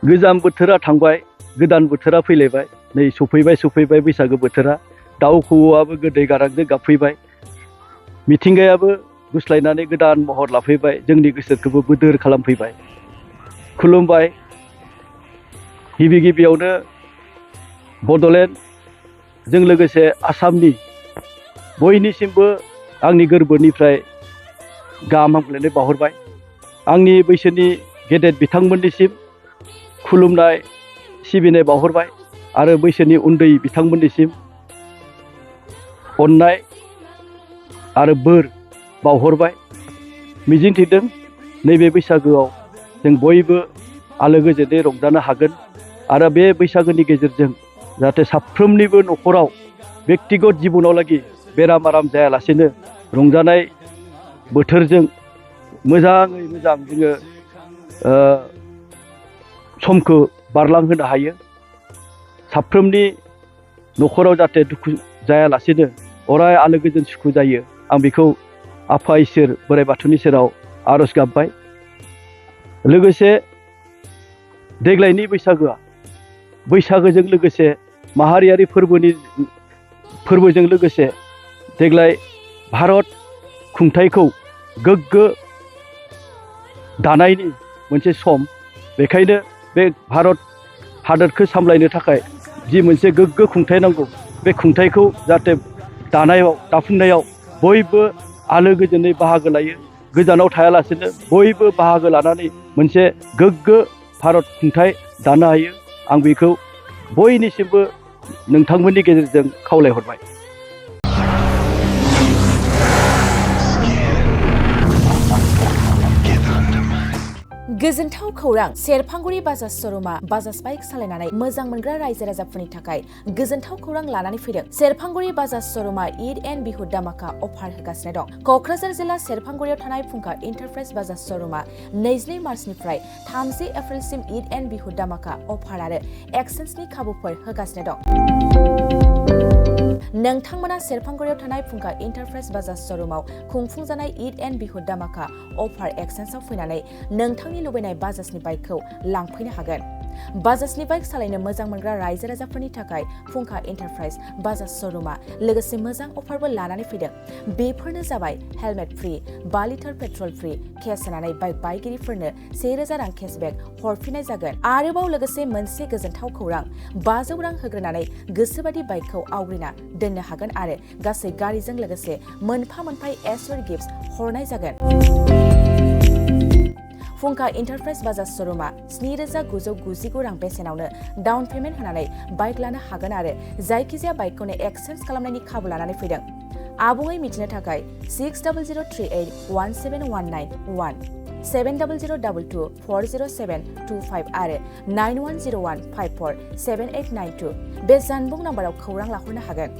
गोजाम बोथोरा थांबाय गोदान बोथोरा फैलायबाय नै सफैबाय बैसागो बोथोरा दाउ खौवौआबो गोदै गारांजों गाबफैबाय मिथिंगायाबो गुस्लायनानै गोदान महर लाफैबाय जोंनि गोसोखौबो बोदोर खालामफैबाय खुलुमबाय गिबि गिबियावनो बड'लेण्ड जों लोगोसे आसामनि बयनिसिमबो आंनि गोरबोनिफ्राय गाहाम हामग्लायनाय बावहरबाय आंनि बैसोनि गेदेर बिथांमोननिसिम खुलुमनाय सिबिनाय बावहरबाय आरो बैसोनि उन्दै बिथांमोननिसिम अननाय आरो बोर बावहरबाय मिजिंथिदों नैबे बैसागोआव जों बयबो आलो गोजोनै रंजानो हागोन आरो बे बैसागोनि गेजेरजों जाहाथे साफ्रोमनिबो न'खराव बेक्तिगत जिबनाव लागि बेराम आराम जायालासेनो रंजानाय बोथोरजों मोजाङै मोजां जोङो समखौ बारलांहोनो हायो साफ्रोमनि न'खराव जाहाथे दुखु जायालासेनो अराय आलो गोजोन सुखु जायो आं बेखौ आफा इसोर बोराइ बाथौनि सेराव आर'ज गाबबाय लोगोसे देग्लायनि बैसागोजों लोगोसे माहारियारि फोरबोजों लोगोसे देग्लाय भारत खुंथायखौ गोग्गो दानायनि मोनसे सम बेखायनो बे भारत हादोरखौ सामलायनो थाखाय जि मोनसे गोग्गो खुंथाय नांगौ बे खुंथायखौ जाहाथे दाफुंनायाव बयबो आलो गोजोनै बाहागो लायो गोजानाव थायालासेनो बयबो बाहागो लानानै मोनसे गोग्गो भारत खुंथाय दानो हायो आं बेखौ बयनिसिमबो नोंथांमोननि गेजेरजों खावलायहरबाय गोजोनथाव खौरां सेरफांगुरि बाजाज श'रुमा बाजाज बाइक सालायनानै मोजां मोनग्रा रायजो राजाफोरनि थाखाय गोजोनथाव खौरां लानानै फैदों सेरफांगुरि बाजाज श'रुमा ईद एन्ड बिहु दामाका अफार होगासिनो दं क'क्राझार जिल्ला सेरफांगुरियाव थानाय फुंखा इन्टारप्राइज बाजाज श'रुमा 22 मार्चनिफ्राय 30 एप्रिलसिम ईद एन्ड बिहु दामाका अफार आरो एक्सेन्सनि खाबुफोर होगासिनो दं नोंथांमोना सेरफांगुरियाव थानाय फुंखा इन्टारप्राइज बाजाज श'रुमाव खुंफुंजानाय ईद एन्ड बिहु दामाका अफार एक्सेन्सआव फैनानै नोंथांनि लुबैनाय बाजाजनि बाइकखौ लांफैनो हागोन बाजाजनि बाइक सालायनो मोजां मोनग्रा रायजो राजाफोरनि थाखाय फुंखा इन्टारप्राइज बाजाज श'रुमा लोगोसे मोजां अफारबो लानानै फैदों बेफोरनो जाबाय helmet free 5 litre petrol free case होनानै बाइक बायगिरिफोरनो 1000 रां केसबेक हरफिननाय जागोन आरोबाव लोगोसे मोनसे गोजोनथाव खौरां 500 रां होग्रोनानै गोसोबादि बाइकखौ आवग्रिना दोननो हागोन आरो गासै गारिजों लोगोसे मोनफा एसर गिफ्ट्स हरनाय जागोन फुंखा इन्टारप्राइज बाजाज श'रुमा 7,999 रां बेसेनावनो डाउन पेमेन्ट होनानै बाइक लानो हागोन आरो जायखिजाया बाइकखौनो एक्सचेन्ज खालामनायनि खाबु लानानै फैदों आबुङै मिथिनो थाखाय 6003817191 7002240725 आरो 9101547892 बे जानबुं नाम्बाराव खौरां लाहरनो हागोन